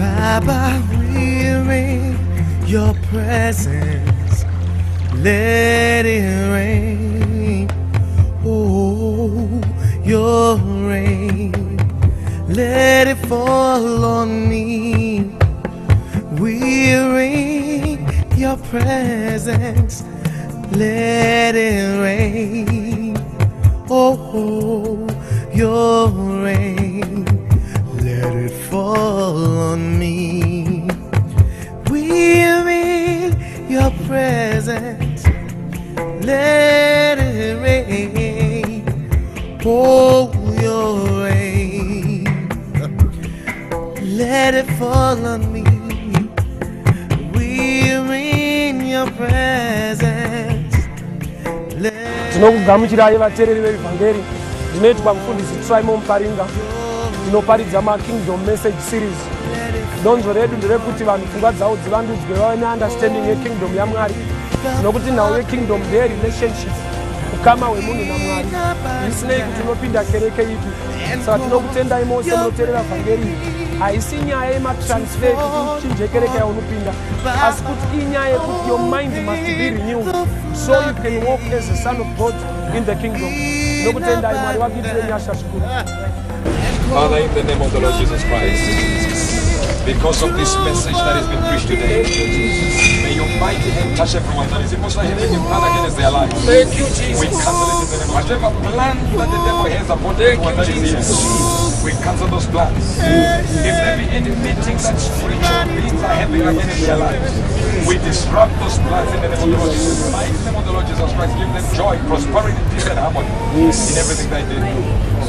Baba, we're in your presence. Let it rain. Oh, your rain. Let it fall on me. We're in your presence. Let it rain. Oh, your rain. Let it fall on me. We're in your presence. Let it rain. Oh, your rain. Let it fall on me. We're in your presence. Tinokugamuchirai vateereri vevhangeri. Ndinoitwa Mufundisi Trimo Muparinga, ndinoparidza maKingdom Message Series. Donzvo redu nderekuti vanhu pfungwa dzavo dzivandudzwe, vave neunderstanding yekingdom yaMwari, nokuti nhau yekingdom ndeyerelationship, ukama hwemunhu naMwari, zvisinei kuti unopinda kereke ipi. Saka tinokutendai mose munoteerera vhangeri iyi. Haisi nyaya yematransfer kuti uchinje kereke yaunopinda, asi kuti inyaya yekuti your mind must be renewed so you can walk as a son of God in the kingdom. Nokutendai, Mwari vakuitire nyasha zvikuru. Father, in the name of the Lord Jesus Christ, because of this message that has been preached today, may your mighty hand touch everyone that is emotionally having a plan against their lives. Thank you, Jesus. We cancel it in the name of whatever plan that the devil has upon everyone that is here. We cancel those plans. If there be any meeting that spiritual beings are having against their lives, we disrupt those plans in the name of the Lord Jesus. In the mighty name of the Lord Jesus Christ, give them joy, prosperity, peace, and harmony in everything they do.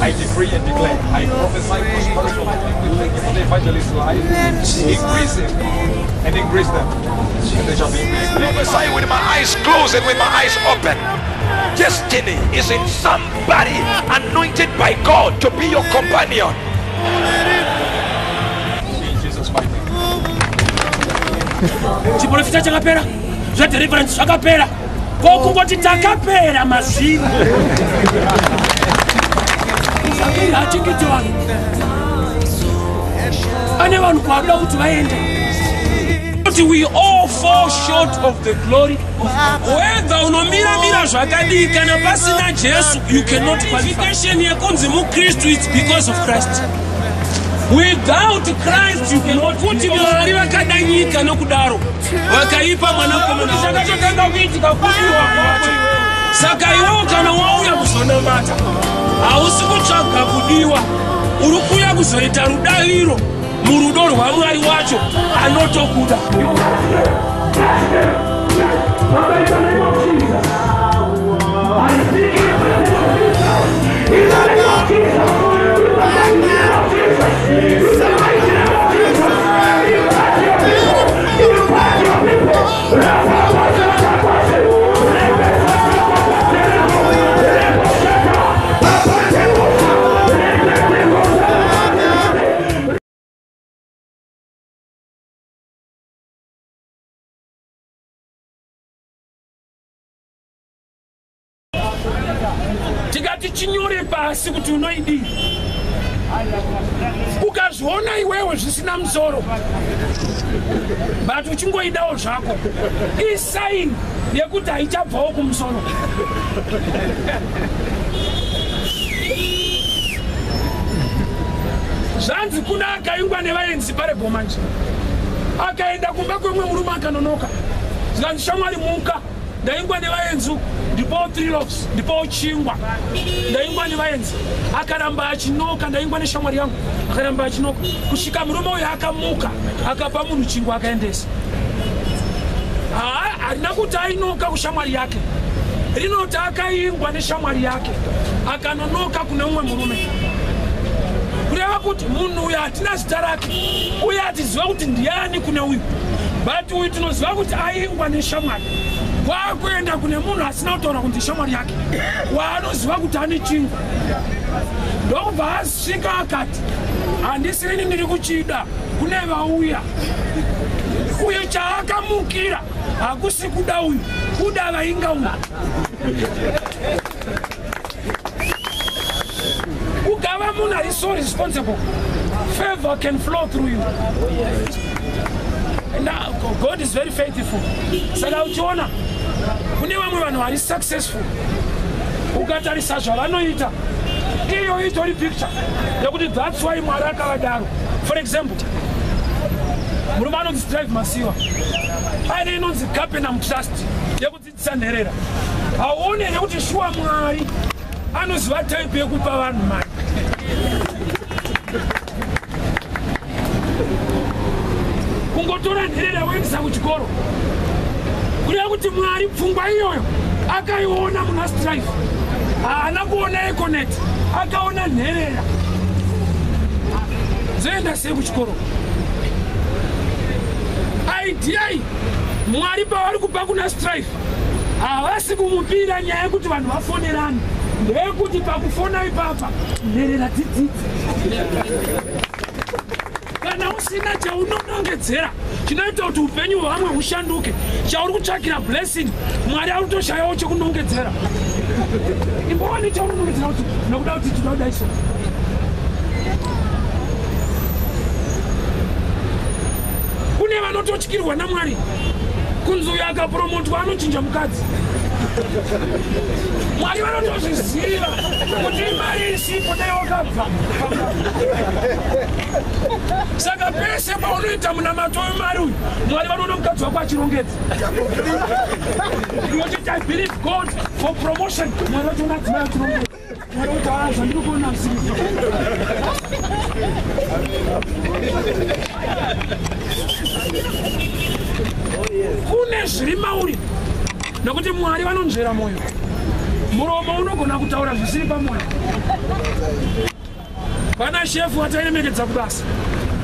I decree and declare, I prophesy prosperity over them. We thank you for the evangelist's life. Increase him and increase them. And they shall be increased. Prophesy with my eyes closed and with my eyes open. Destiny is in somebody anointed by God to be your companion. In Jesus' mighty name. Chiprofita chakapera, zvedeliverance zvakapera, ko kungoti takapera mazviri. Vhangeri hachengeti vanhu, ane vanhu kwaanoda kuti vaende, kuti we all fall short of the glory of God. Whether unomiramira zvakadii, kana pasina Jesu you cannot. Qualification yekunzi muKristu, it's because of Christ. Without Christ you cannot. Kuti Mwari vakada nyika nokudaro vakaipa mwanakomana. Chakatotanga kuitika kudiwa kwako. Saka iwewo kana wauya kuzonamata, hausi kutsvaga kudiwa, uri kuuya kuzoita rudaviro murudo rwaMwari wacho anotokuda. Father, in the name of Jesus, I speak in the name of Jesus. In the name of Jesus. In the mighty name of Jesus. In the mighty name of Jesus. Impact your people. Impact your people. Tikati chinyore pasi kuti unoidii. Ukazviona iwewe zvisina musoro, but uchingoidawo zvako, isign yekuti haichabvawo kumusoro. Zvanzi kuna akaingwa nevaenzi parebho manje, akaenda kumba kwemwe murume, akanonoka. Zvikanzi, "Shamwari, muka, ndaingwa nevaenzi, ndipowo 3 loaves, ndipowo chingwa, ndaingwa nevaenzi." Akaramba achinoka, "Ndaingwa neshamwari yangu." Akaramba achinoka kusvika murume uyu akamuka, akapa munhu chingwa, akaendesa. Harina kuti ainoka kushamwari yake, rinoti akaingwa neshamwari yake, akanonoka kune mumwe murume. Kureva kuti munhu uyu hatina zita rake, uye hatiziva kuti ndiani kune uyu, but uyu tinoziva kuti aingwa neshamwari, kwakuenda kune munhu asina kutaura kuti shamwari yake, waanoziva kuti ane chingwa. Ndokubva asvika akati, "Handisirini ndiri kuchida, kune vauya." Uyu chaakamukira hakusi kuda uyu, kuda vainga uyu. Ugava munhu ari so responsible. Favor can flow through you. And God is very faithful. Saka uchiona kune vamwe vanhu vari successful, ukatarisa zvavanoita, iyo itori picture yekuti that's why Mwari akavadaro. For example, murume anonzi Strive Masiyiwa aine inonzi Capenum Trust yekudzidzisa nherera. Hauone here kuti shuwa Mwari anoziva type yekupa vanhu mari? Kungotora nherera woendesa kuchikoro, kureva kuti Mwari pfungwa iyoyo akaiona muna Strive. Haana kuona Econet, akaona nherera dzoenda sei kuchikoro. Idea Mwari pavari kupa kuna Strive, havasi kumupira nyaya yekuti vanhu vafonerani, ndeyekuti pakufona ipapa nherera dzidzidzi. Kana usina chaunonongedzera chinoita kuti upenyu hwevamwe hushanduke, chauri kutsvakira blessing, Mwari ari kutoshayawo chekunongedzera. Imbowani chaunonongedzera kuti nokuda kuti tinoda kudai so. Kune vanototyirwa naMwari kunzi uyo akapromotwa anochinja mukadzi. Mwari vanotozviziva kuti imari isipo, dai wakabva. Saka pese paunoita munamato wemari uyu, Mwari vanoona mukadzi wako achirongedza. Iwochiti, "I believe God for promotion," Mwari vachiona adzimai achirongedza. Mwari kuti, "A, zvandiri kuona zvisiri." Kune zviri mauri, nokuti Mwari vanonzvera mwoyo. Muromo unogona kutaura zvisiri pamwoyo. Pana shefu atairemekedza kubasa,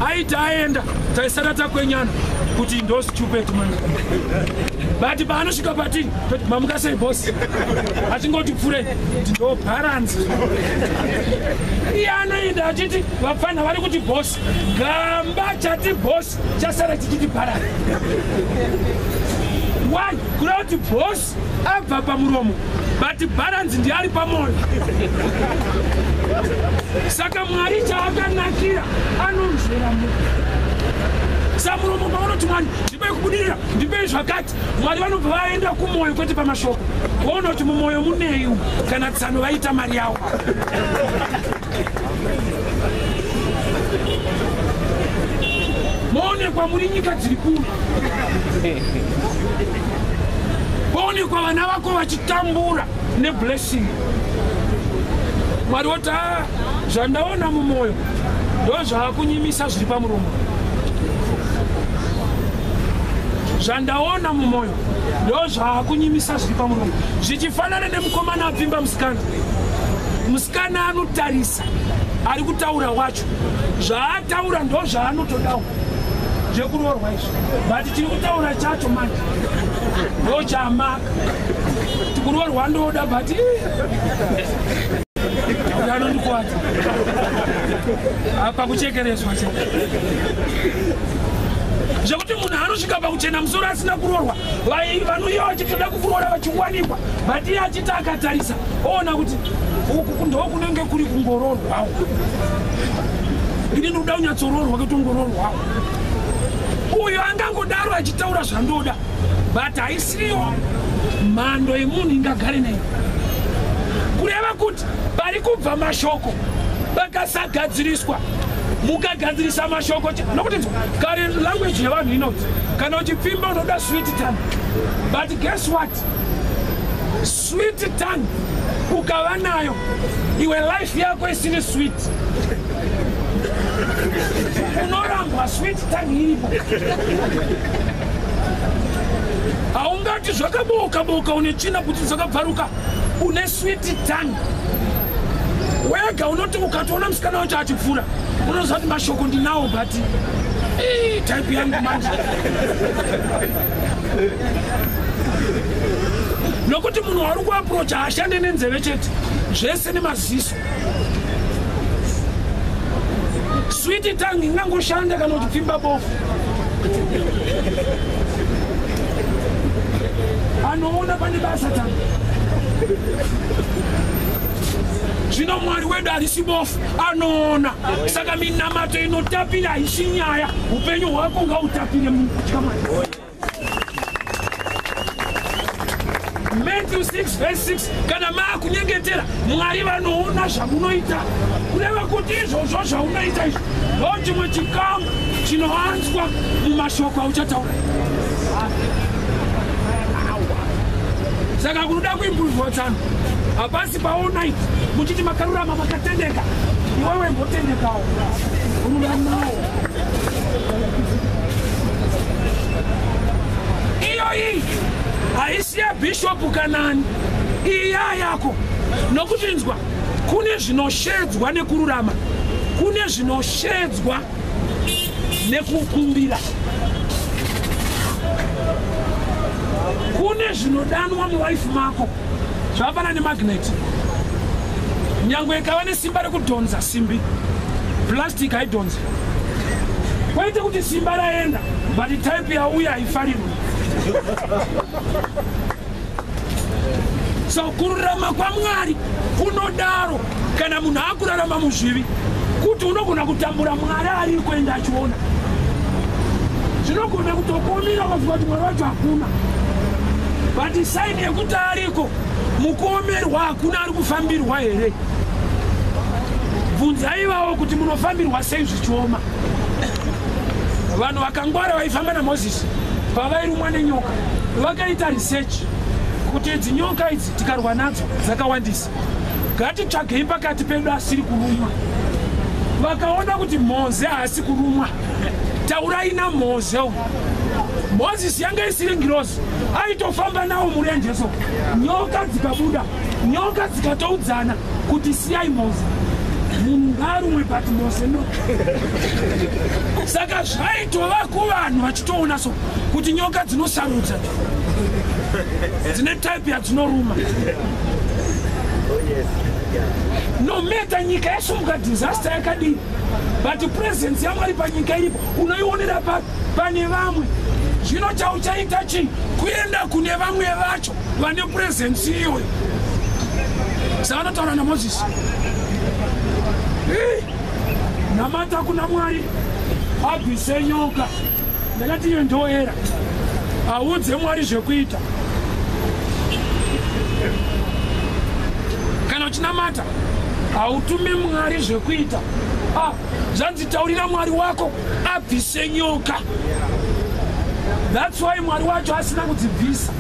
aiti aenda taisara takwenyana kuti ndo stupid man, but paanosvika patiri toti, "Mamuka sei, boss?" Achingoti pfurei kuti ndo bharanzi. Iye anoenda achiti vapfana vari kuti boss gamba, chati boss chasara chichiti bharanzi. Why? Kuda kuti boss abva pamuromo, but bharanzi ndiye ari pamwoyo. Saka Mwari chaakanakira, anonzvera munhu. Samuromo paunoti, "Mwari, ndipei kubudirira, ndipei zvakati," Mwari vanobva vaenda kumwoyo, kwete pamashoko. Voona kuti mumwoyo munei umu. Kana tsano vaita mari yavo, moonekwa muri nyika dziri kure, poonekwa vana vako vachitambura neblessing. Mwari woti, "A, zvandaona mumwoyo ndo zvaakunyimisa zviri pamuromo. Zvandaona mumwoyo ndo zvaakunyimisa zviri pamuromo." Zvichifanana nemukomana apfimba musikana. Musikana anotarisa ari kutaura wacho, zvaataura ndo zvaanotodawo zvekuroorwa izvi, but tiri kutaura chacho manje ndo chamaka tikuroorwa ndoda, but anondikwadza pakuchekereswa chete, zvekuti munhu anosvika pakuchena musoro asina kuroorwa. Vanouya vachitoda kukuroora vachiwanikwa, but iye achiti akatarisa oona kuti uku ndo kunenge kuri kungoroorwawo, ini ndikuda kunyatsoroorwa kutongoroorwawo. Uyo angangodaro achitaura zvandoda, but haisiriyo mhando yemunhu ingagare nei. Kureva kuti pari kubva mashoko pakasagadziriswa, mukagadzirisa mashoko, nokuti kare language yevanhu inoti kana uchipfimba unoda sweet tongue. But guess what? Sweet tongue ukava nayo iwe, life yako isiri sweet, unorambwa. Sweet tongue iripo, haungati zvakaboka boka, une tsvina kuti dzakabvaruka, une sweet tongue wega unoti ukatoona musikana wacho achipfuura unoziva kuti mashoko ndinawo, but type yangu manje, nokuti munhu wari kuapproacha haashande nenzeve chete, zvese nemaziso. Sweet tongue ingangoshanda kana uchipfimba bofu anoona pane basa. Tongue Zvino Mwari wedu harisi bofu, anoona. Saka minamato inotapira haisi nyaya. Upenyu hwako ngautapire mukutya Mwari. Matthew 6 verse 6, kana maakunyengetera, Mwari vanoona zvamunoita. Kureva kuti izvozvo zvaunoita izvo ndo chimwe chikamu chinoanzwa mumashoko auchataura. Saka kunoda kuimpuruvwa tsano hapasi pa all night muchiti makarurama makatendeka. Iwewe mbotendekawo, ruramawo. Iyoyi haisi yabhishopu kanani, iya yako. Nokuti nzwa, kune zvinoshedzwa nekururama, kune zvinoshedzwa nekukumbira, kune zvinodanwa mulife mako. Zvakafanana nemagnet, nyange ikava nesimba rekudhonza simbi, plastic haidhonzi. Kwete kuti simba raenda, but type yauya haifarirwi. So kururama kwaMwari kunodaro kana munhu akurarama muzvivi, kuti unogona kutambura Mwari ari kuenda achiona. Zvinogona kutokuomera ukafunga kuti Mwari wacho hakuna, but sign yekuti ariko mukuomerwa, hakuna ari kufambirwa here? Bvunzai vavo kuti munofambirwa sei zvichioma. Vanhu vakangwara vaifamba naMozisi, pavairumwa nenyoka vakaita research kuti idzi nyoka idzi tikarwa nadzo dzakawandisa, ngatitsvagei pakati pedu asiri kurumwa. Vakaona kuti Moze haasi kurumwa. Taurai naMoze uyu. Mozisi yanga isiri ngirozi, aitofamba nawo murenje. So nyoka dzikabuda, nyoka dzikatoudzana kuti siyai Moze, munhu ngaarumwe, but Moze no. Saka zvaitova kuvanhu vachitoona so kuti nyoka dzinosarudza, dzine type yadzinoruma. No matter nyika yasumuka disaster yakadii, but presence yaMwari panyika iripo. Unoionera pane vamwe. Zvino chauchaita chii? Kuenda kune vamwe vacho vane presence iyoyo. Savanotaura naMozisi, namata kuna Mwari abvise nyoka. Ndakati iyo ndoera audze Mwari zvekuita. Kana uchinamata hautume Mwari zvekuita. Ah, zvanzi taurira Mwari wako abvise nyoka. That's why Mwari wacho asina kudzibvisa.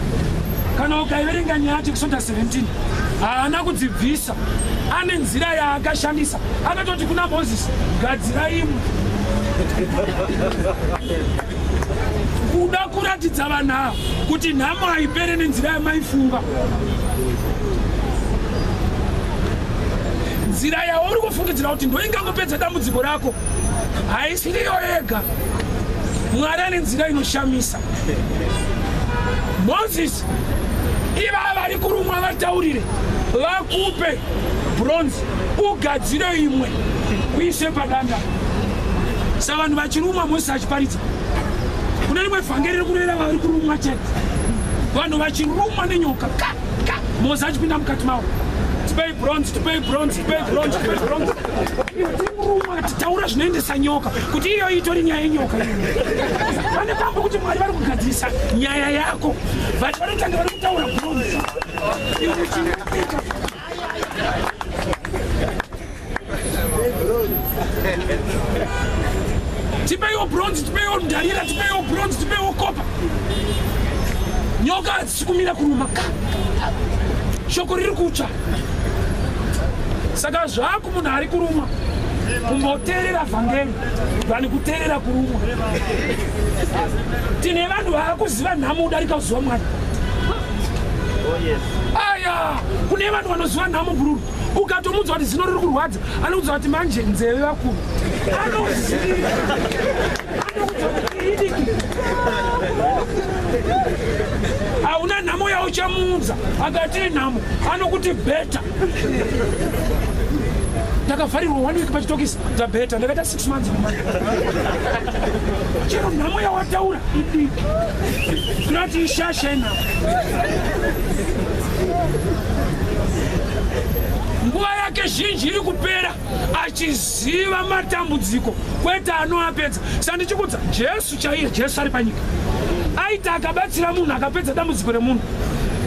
Kana ukaiverenga nyaya yacho Exodus 17, haana kudzibvisa, ane nzira yaakashandisa. Akatoti kuna Mozisi, gadzira imwe, kuda kuratidza vanhu ava kuti nhamo haipere nenzira yamaifunga. Nzira yauri kufungidzira kuti ndoingangopedza dambudziko rako haisiriyo yega. Mwari ane nzira inoshamisa. Mozisi, ivava vari kurumwa vataurire vakupe bronze, ugadzire imwe kuise padanda. Savanhu vachirumwa, Mozisi achiparidza. Kune rimwe vhangeri riri kureva vari kurumwa chete, vanhu vachirumwa nenyoka ka ka, Mozisi achipinda mukati mavo, tipei bronze, tipei bronze, tipei bronze, tipei bronze. Tirumwa, titaura zvinoendesa nyoka kuti iyo itori nyaya yenyoka. Pane pambo kuti Mwari vari kugadzirisa nyaya yako, but vanotanga vari kutaura bronze. Iwe chinoita tipeiwo bronze, tipeiwo ndarira, tipeiwo bronze, tipeiwo copper. Nyoka hadzisi kumira kuruma ka, shoko riri kutsva. Saka zvaku munhu ari kurumwa kumboteerera vhangeri than kuteerera kurumwa. Tine vanhu vaakuziva nhamo kudarika kuziva Mwari. Aya, kune vanhu vanoziva nhamo bhururu. Ukatomudza kuti zino riri kurwadza, anokuudza kuti manje nzeve vakuru. Anoziva, anokuudza kuti idiki. Hauna nhamo yauchamuudza akati nhamo, anokuti better. Ndakavharirwa one week pachitokisi, dzabheta ndakaita 6 months mumba. Chero nhamo yawataura idiki, kunoti ishasha inhamo. Nguva yake zhinji iri kupera achiziva matambudziko, kwete anoapedza. Sandichikudza Jesu chaiye, Jesu ari panyika aiti akabatsira munhu akapedza dambudziko remunhu,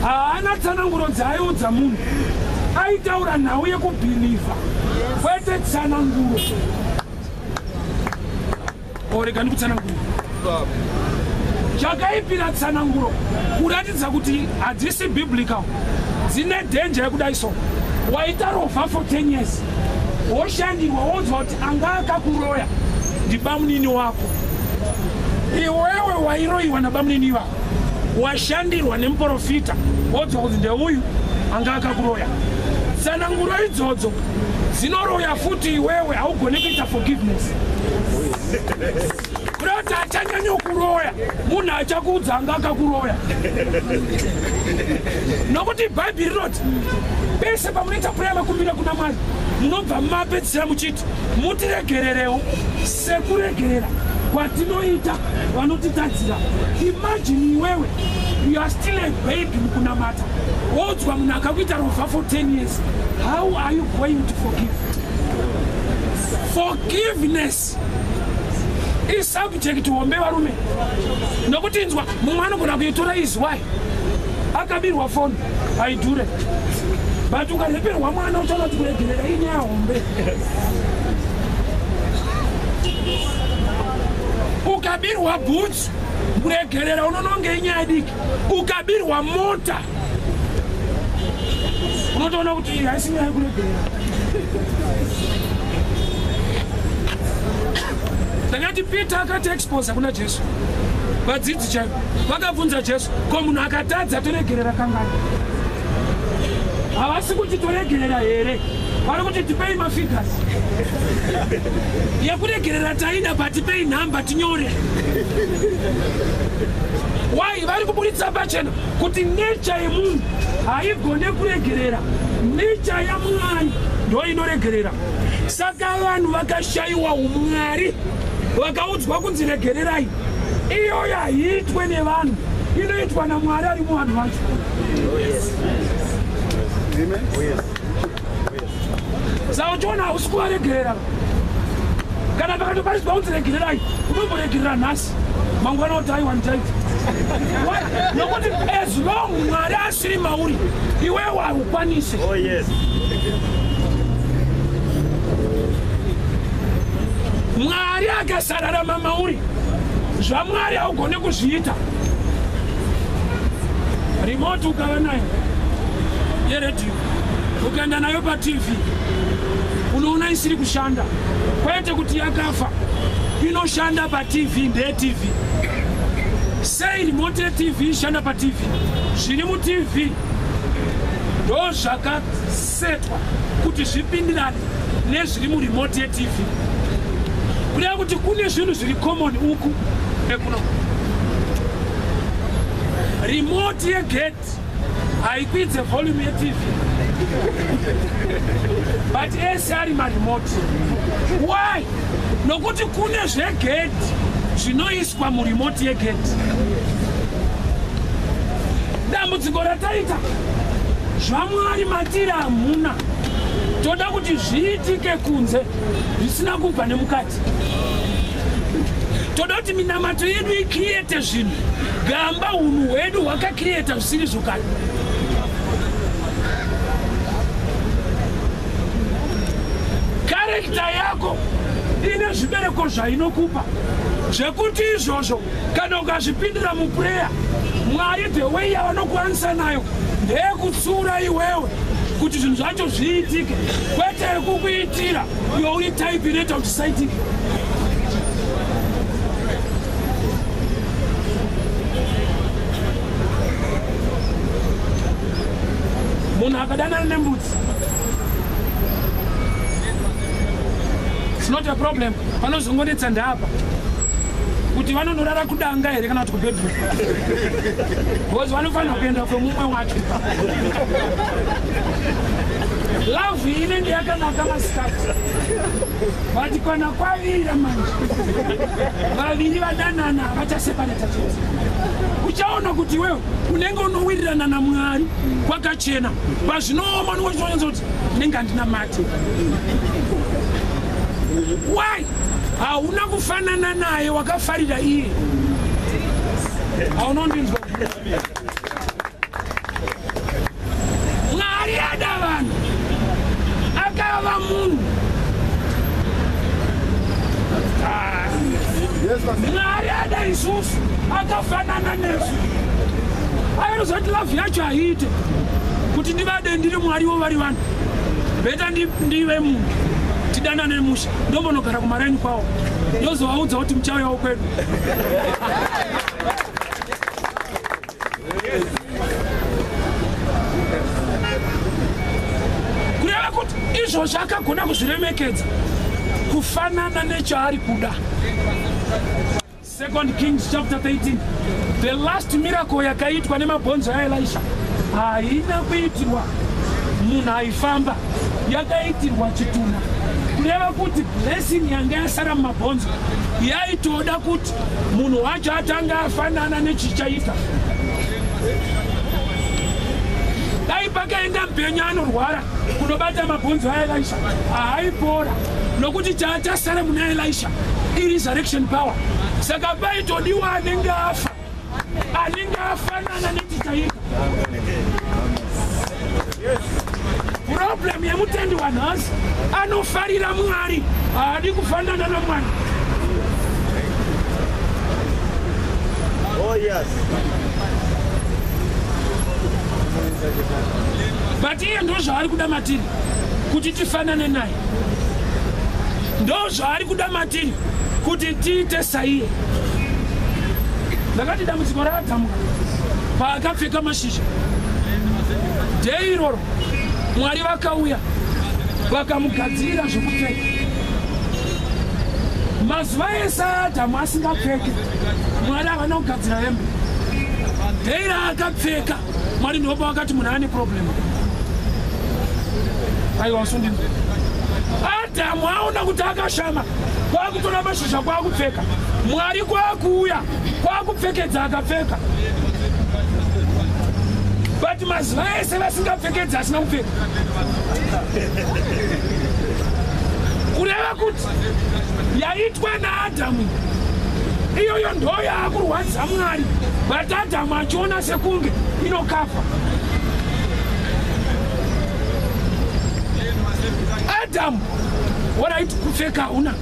haana tsananguro dzaaiudza munhu, aitaura nhau yekubhilivha kwete tsananguro. Orega ndikutsananguro chakaipira tsananguro kuratidza kuti hadzisi biblical, dzine dhenja yekudai. So waita rovha for 10 years, woshandirwa, wonzwa kuti anga akakuroya ndibamunini wako. Iwewe wairoyiwa nabamunini vako, washandirwa nemuprofita, wodzwa kuti ndeuyu anga akakuroya. Tsananguro idzodzo dzinoroya futi iwewe, haugone kuita forgiveness. Kuda kuti achanyanya kuroya munhu achakuudza anga akakuroya, nokuti Bhaibheri rinoti pese pamunoita prayer makumbira kuna Mwari, munobva mapedzisira muchiti mutiregererewo sekuregerera kwatinoita vanotitadzira. Imagine iwewe, you are still a baby mukunamata, woudzwa munhu akakuita rovha for 10 years. How are you going to forgive? Forgiveness isubject hombe, varume, nokuti inzwa, mumwe anogona kuitora izwai akabirwa foni haidhure, but ukareperwa mwana uchaona kuti kuregerera inyaya hombe. Ukabirwa bhutsu, kuregerera unononge inyaya diki. Ukabirwa mota, unotoona kuti iyi haisi nyaya yekuregerera. Ndakati Peter akati exposa kuna Jesu, vadzidzi chaivo vakabvunza Jesu, ko munhu akatadza toregerera kangani? Havasi kuti toregerera here, vari kuti tipei mafigures yekuregerera. Taida, but tipei nhamba tinyore. Why? Vari kuburitsa pachena kuti nature yemunhu haigone kuregerera, nature yaMwari ndo inoregerera. Saka vanhu vakashayiwa umwari vakaudzwa kunzi regererai, iyoyo haiitwe nevanhu, inoitwa naMwari ari muvanhu vacho. Saka uchiona hausi kuvaregerera, kana pakatoparidzwa kunzi regererai, unomboregerera nhasi, mangwana kuti aiwa, ndichaita. Why? Nokuti as long Mwari asiri mauri, iwewe haukwanisi. Oh, yes. Mwari akasararama mauri, zvaMwari haugone kuzviita. Remote ukava nayo yeredhiyo, ukaenda nayo paTV, unoona isiri kushanda. Kwete kuti yakafa, inoshanda paTV ndeyetv. Sei remote yeTV ishanda paTV? Zviri muTV ndo zvakasetwa kuti zvipindirane nezviri muremote yeTV. Kureva kuti kune zvinhu zviri common uku nekuno. Remote yegate haikwidze volume yeTV, but ese ari maremote. Why? Nokuti kune zvegate zvinoiswa muremote yegate. Dambudziko rataita, zvaMwari matiri hamuna, toda kuti zviitike kunze zvisina kubva nemukati. Toda kuti minamato yedu icreate zvinhu. Gamba unhu hwedu hwakacreata zvisiri zvokani. Character yako ine zvibereko zvainokupa, zvekuti izvozvo kana ukazvipindira muprayer, Mwari the way yavanokwanisa nayo ndeyekutsiura iwewe kuti zvinhu zvacho zviitike, kwete yekukuitira iwe uri type inoita kuti zvisaitike. Munhu akadanana nembudzi, it's not a problem. Panozongonetsa ndapa Kuti vanonorara kudanga here kana kuti kubedroom, because vanofanira kuenda kwemumwe wacho. Love inenge yakanaka masikati, but kana kwavira manje, vaviri vadanana vachaseparata chete. Uchaona kuti iwewe unenge unowirirana naMwari kwakachena, pazvinooma unenge kuti ndinenge handina mate. Why? Hauna kufanana naye, wakafarira iye. Haunondinzwa? Mwari ada vanhu, akava munhu. Mwari ada isusu, akafanana nesu. Akanozoti love yacho haiite kuti ndivade ndiri Mwariwo vari vanhu, better ndive munhu, tidanane nemusha, ndombonogara kumaraini kwavo, ndozovaudza kuti muchauyawo kwedu. Kureva kuti izvozvo akagona kuzviremekedza kufanana nechaari kuda. Second Kings chapter 13, the last miracle yakaitwa nemabhonzo aElisha haina kuitirwa munhu aifamba, yakaitirwa chitunha. Kureva kuti blessing yanga yasara mumabhonzo yaitoda kuti munhu wacho atanga afanana nechichaita. Dai pakaenda mupenyu anorwara kunobata mabhonzo aElisha, haaipora, nokuti chaachasara muna Elisha iresurrection power. Saka paitodiwa anenge afa, anenge afanana nechichaita. Problem yemutendi wanhasi, anofarira Mwari, haadi kufanana naMwari. Oh, yes. But iye ndo zvaari kuda matiri, kuti tifanane naye. Ndo zvaari kuda matiri, kuti tiite saiye. Ndakati dambudziko raAdhamu paakapfeka mashizha, day iroro Mwari vakauya vakamugadzirira zvekupfeka. Mazuva ese Adhamu asingapfeke, Mwari havana kugadzira hembe. Day raakapfeka, Mwari ndopa vakati munhu ane problem. Aiwa, usundinzwa. Adhamu aona kuti akashama, kwakutora mashizha kwakupfeka. Mwari kwakuuya kwakupfekedza, akapfeka. But mazuva ese vasingapfekedzi, asina kupfeka. Kureva kuti yaitwa naAdhamu iyoyo ndo yaakurwadza Mwari, but Adhamu achiona sekunge inokafa. Adamu alright, kupfeka hauna.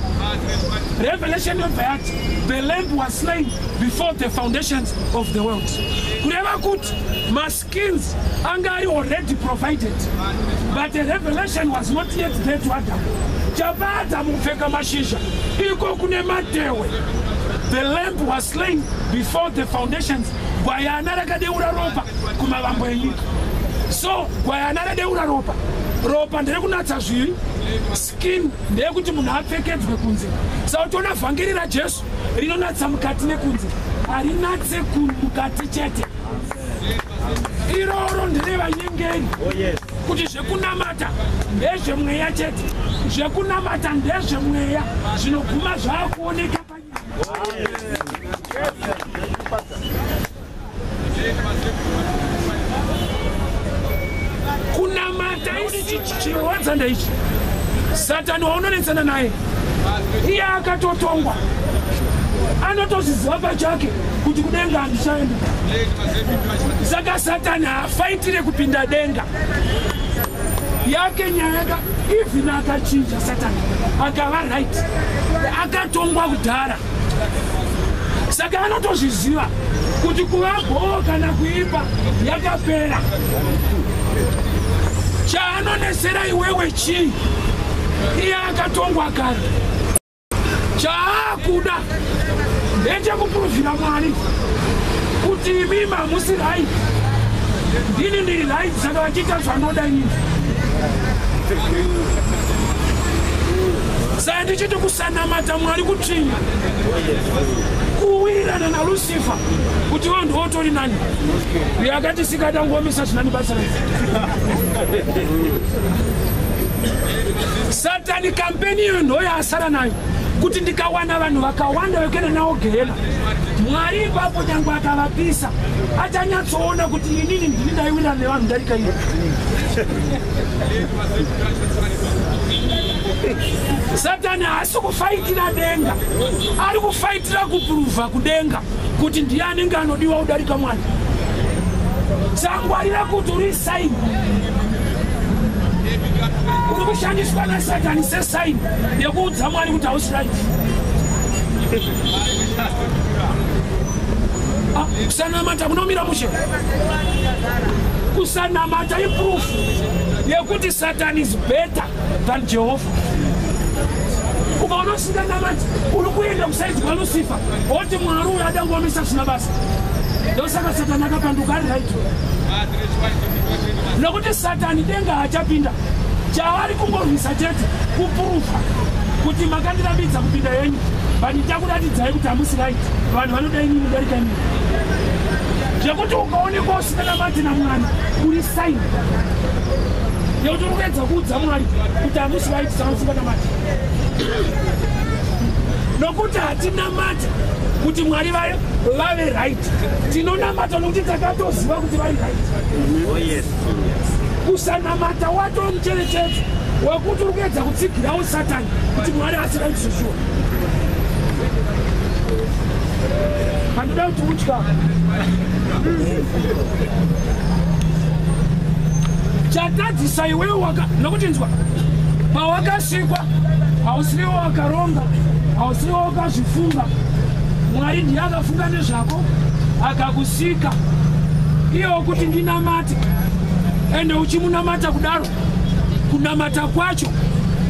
Revelation yobva yati the lamb was slain before the foundations of the world. Kureva kuti maskins anga ari already provided, but the revelation was not yet there to Adam. Chapa Adamu kupfeka mashizha iko kune matewe. The lamb was slain before the foundations. Gwayana rakadeura ropa kumavambo enyika. So gwayana radeura ropa, ropa nderekunatsa zvivi, skin ndeyekuti munhu apfekedzwe kunze. Saka uchiona vhangeri raJesu rinonatsa mukati nekunze, harinatse mukati chete. Iroro nderevanyengeri kuti zvekunamata ndezvemweya chete. Zvekunamata ndezvemweya, zvinoguma zvaakuoneka panyama. Kunamata ichi chirwadza ndeichi, Satani waunonetsana naye iye akatotongwa, anotozviziva pachake kuti kudenga handichaenda. Saka Satani haafaitire kupinda denga yake. Nyaya yaka even akachinja Satani akava right, akatongwa kudhara. Saka anotozviziva kuti kuva bhoo kana kuipa yakapera. Chaanonesera iwewe chii? Iye akatongwa kare. Chaakuda ndechekupuruvhira Mwari kuti imimi hamusi right, ndini ndiri right. Saka vachiita zvanoda inini. Saka ndichiti kusanamata Mwari kutsvinya. Lucifer kuti vanhu votori nani. Uyo akatisika tangomisa zvinani basa rese. Satani kampeni iyo ndoyaasara nayo kuti ndikawana vanhu vakawanda vekuenda navo gehena, Mwari ipapo nyangwe akavapisa achanyatsoona kuti inini ndini ndaiwirana nevanhu ndarika iyo. Satani haasi kufaitira denga, ari kufaitira kupuruvha kudenga kuti ndiye anenge anodiwa kudarika Mwari. Sangwarira kuti uri saini uri kushandiswa naSatani sesaini yekuudza Mwari kuti hausi right. Kusanamata kunomira mushe. Kusanamata iproof yekuti Satan is better than Jehovah. Ukaona usinganamati uri kuenda kusaidzi kwaLucifer woti Mwari uyu ada kuomesa zvisina basa. Ndosaka Satani akapanduka ari right, nokuti Satani denga haachapinda. Chaari kungorwisa chete kupurufa kuti makandirambidza kupinda yenyu, but ndichakuratidzai kuti hamusi right, vanhu vanoda inini kudarika inini. Zvekuti ukaonekwa usinganamati naMwari uri saini yekuti uri kuedza kuudza Mwari kuti hamusi right saka usinganamati. Nokuti hatinamati kuti Mwari vave right, tinonamata nokuti takatoziva kuti vari right. Kusanamata watomucherechedzo wekuti uri kuedza kutsigirawo Satani kuti Mwari asi right zveshuwa. Handida kuti utya chatadzisa iwewe waka nokuti nzwa pawakasikwa hausiriwo wakaronga, hausiriwo wakazvifunga. Mwari ndiye akafunga nezvako akakusika iyewo kuti ndinamate. Ende uchimunamata kudaro, kunamata kwacho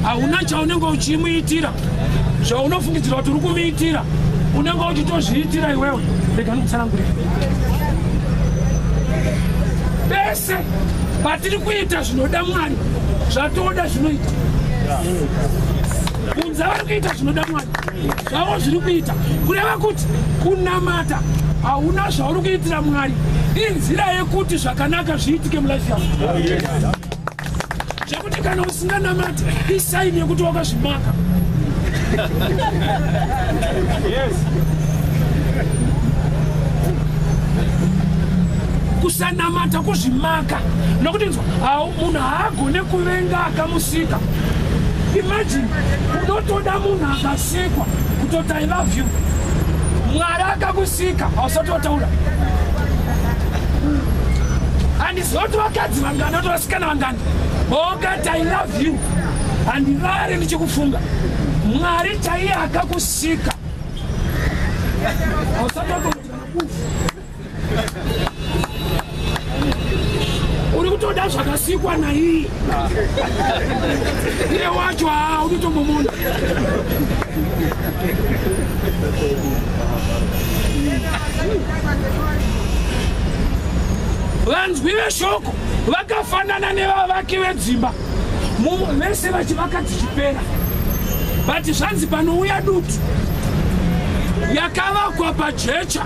hauna chaunenge uchimuitira. Zvaunofungidzira kuti uri kumuitira unenge uchitozviitira iwewe. Rega ndikutsanangurira. Pese patiri kuita zvinoda Mwari, zvatoda zvinoita. Kunze vari kuita zvinoda Mwari, zvavo zviri kuita. Kureva kuti kunamata hauna zvauri kuitira Mwari, inzira yekuti zvakanaka zviitike mulife yako. Zvekuti kana usinganamati isaini yekuti wakazvimaka. Kusanamata kuzvimaka, nokuti nzwa, munhu haagone kuvenga akamusika. Imagine unotoda munhu akasikwa kutoti I love you. Mwari akakusika hausati wataura. Handiziva kuti vakadzi vangani, kuti vasikana vangani vokati I love you, handirare ndichikufunga. Mwari chaiye akakusika hausati wataura. Uri kutoda zvakasikwa naiye, iye wacho haa unotombomona. Vanzwi veshoko vakafanana nevavaki vedzimba, vese vachivaka dzichipera, but zvanzi panouya dutu, yakavakwa pajecha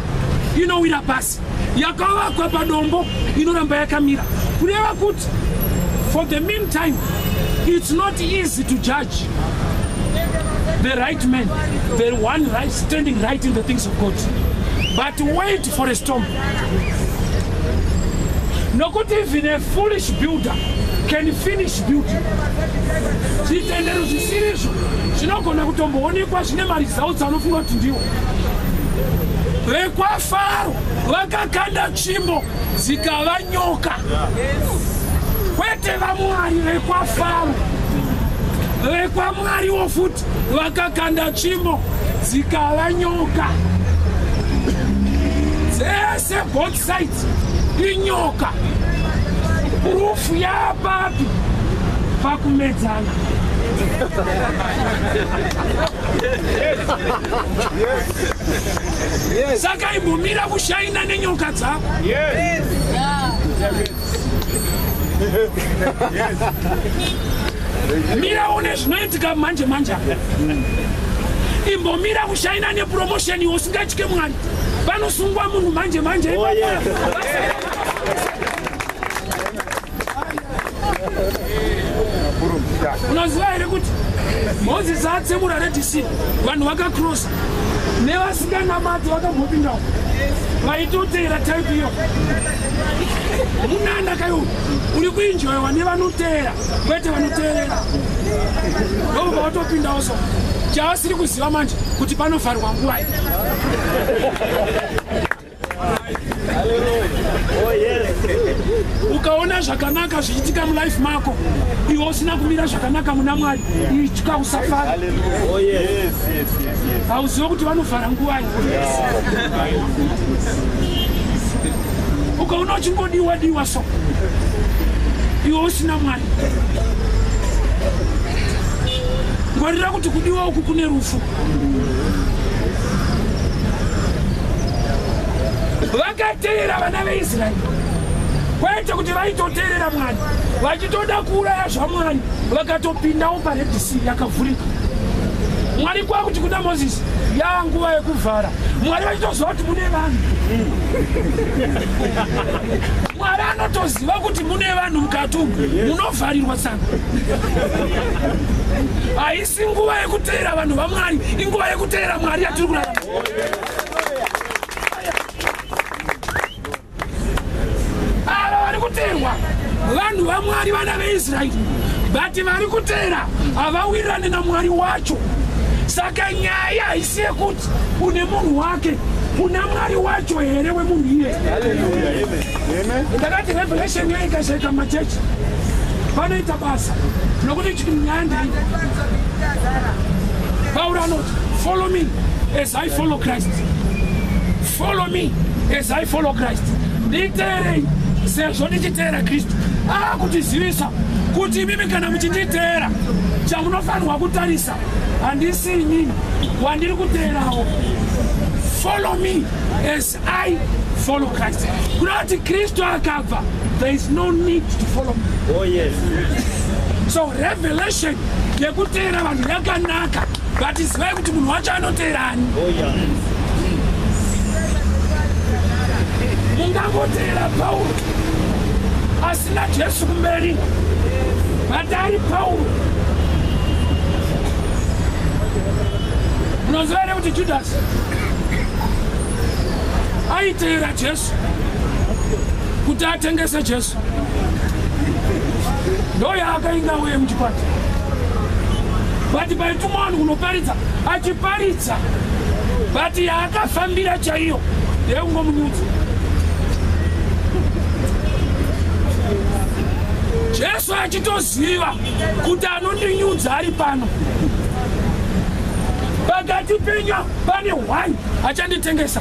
inowira pasi, yakavakwa padombo inoramba yakamira. Kureva kuti for the meantime it's not easy to judge the right man, the one right standing right in the things of God, but wait for a storm. Nokuti even a foolish builder can finish building. Zvitendero zvisirizvo zvinogona kutomboonekwa zvine maresults anofunga kuti ndiwo. VekwaFaro vakakanda tsvimbo dzikava nyoka, kwete vaMwari vekwaFaro. VekwaMwariwo futi vakakanda tsvimbo dzikava nyoka. Dzese both sides inyoka. Proof yapapi? Pakumedzana. Saka imbomira kushaina nenyoka dzako. Mira une zvinoitika manje manje. Imbomira kushaina nepromotion iwe usingatye Mwari. Panosungwa munhu manje manje. Oh, yes. Unoziva here kuti Mozisi atsemura Red Sea, vanhu vakakrosa nevasinganamati vakambopindawo vaitoteera type iyo. Munanda kayo uri kuenjoyiwa nevanoteera kwete vanoteerera. Ndobva watopindawo so. Chavasiri kuziva manje kuti panovharwa nguvai. Ukaona zvakanaka zvichiitika mulife mako iwe usina kumira zvakanaka muna Mwari, itya usafara. Hauzive kuti vanovhara nguvai. Ukaona uchingodiwa diwa so iwe usina Mwari, ngwarira kuti kudiwa uku kune rufu. Vakateera vana veIsraeri kwete kuti vaitoteerera Mwari, vachitoda kuuraya zvaMwari, vakatopindawo paRed Sea yakavhurika. Mwari kwakuti kuna Mozisi, yaa nguva yekuvhara. Mwari vachitoziva kuti mune vanhu. Mwari anotoziva kuti mune vanhu mukati umu munovharirwa tsanga. Haisi nguva yekuteera vanhu vaMwari, inguva yekuteera Mwari yatiri kurarama. Ava vari kuteerwa vanhu vaMwari, vana veIsraeri, but vari kuteera havawirirane naMwari wacho. Saka nyaya haisi yekuti une munhu wake, una Mwari wacho here wemunhu iye. Ndakati revelation yaikashaika mumachechi panoita basa nokuti nyaya ndei. Pauro anoti follow me as I follow Christ. Follow me as I follow Christ. Nditeerei sezvo ndichiteera Kristu. Akutizivisa kuti imimi kana muchinditeera chamunofanirwa kutarisa handisi inini wandiri kuteerawo. Follow me as I follow Christ. Kuna kuti Kristu akabva, there is no need to follow me. Oh, yes. So revelation yekuteera vanhu yakanaka, but zivai kuti munhu wacho anoteerani. Oh, yeah. Mungangoteera Pauro asina Jesu kumberi, but ari Pauro. Munoziva here kuti Judasi aiteera Jesu kuti atengese Jesu? Ndoyaakainga uye muchikwata, but paitumwa vanhu kunoparidza achiparidza, but yaakafambira chaiyo ndeyekungomunyudza. Jesu achitoziva kuti anondinyudza ari pano pakati penyu pane one achanditengesa.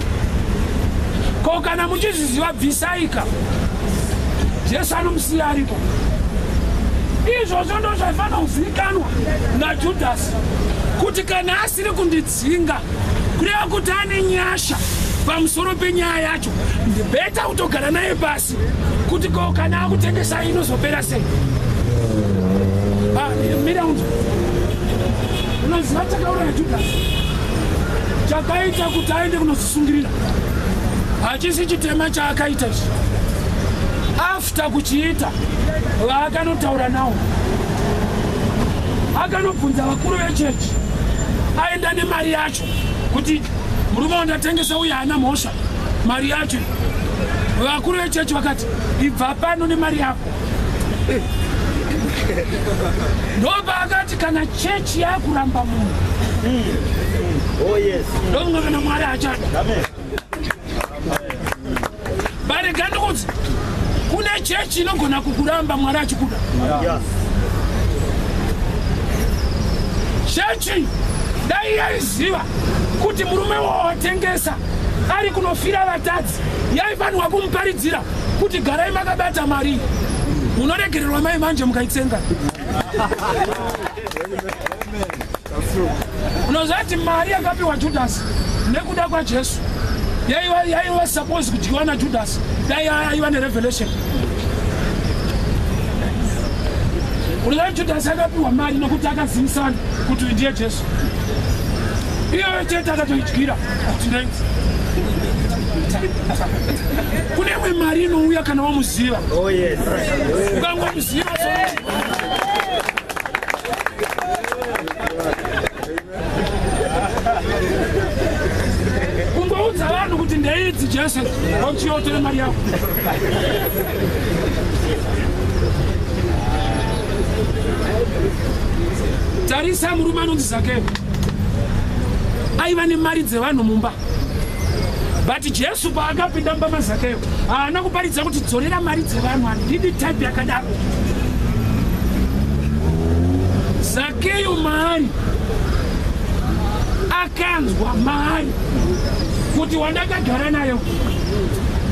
Ko kana muchizviziva bvisaika. Jesu anomusiya aripo. Izvozvo ndo zvaifanira kuzivikanwa naJudhasi, kuti kana asiri kundidzinga kureva kuti ane nyasha pamusoro penyaya yacho, ndibheta kutogara naye pasi kuti ko kana akutengesa inozopera sei. Mira unzi unoziva chakauraya Judhasi chakaita kuti aende kunozvisungirira hachisi chitema chaakaita izvi. After kuchiita vaakanotaura nawo, akanobvunza vakuru vechechi, aenda nemari yacho kuti murume wandatengesa uye haana mhosva, mari yacho. Vakuru vechechi vakati ibva pano nemari yako. Ndopaakati kana chechi yakuramba munhu, Oh, yes. ndokunga kana Mwari achada. Amen. Barega ndikuti kune chechi inogona kukuramba Mwari achikuda. Yes. Chechi dai yaiziva kuti murume wawatengesa ari kunofira vatadzi, yaifanirwa kumuparidzira kuti garai makabata mari, munoregererwa mai manje mukaitsenga. Unoziva kuti mari yakapiwa Judhasi nekuda kwaJesu yaiva suppose kudyiwa naJudhasi dai aiva nerevelation. Unoziva kuti Judhasi akapiwa mari nokuti akazivisana kuti uyu ndiye Jesu. Iyoyo chete akatoidyira kuti ndaidzi. Kune imwe mari inouya kana wamuziva. Ukangomuziva so kungoudza vanhu kuti ndeidzi Jesu wakuchiyotere mari yako. Tarisa murume anonzi Zakeo aiva nemari dzevanhu mumba, but Jesu paakapinda mumba maZakeo haana kuparidza kuti dzorera mari dzevanhu, handidi type yakadaro. Zakeo maari akanzwa maari kuti wandakagara nayo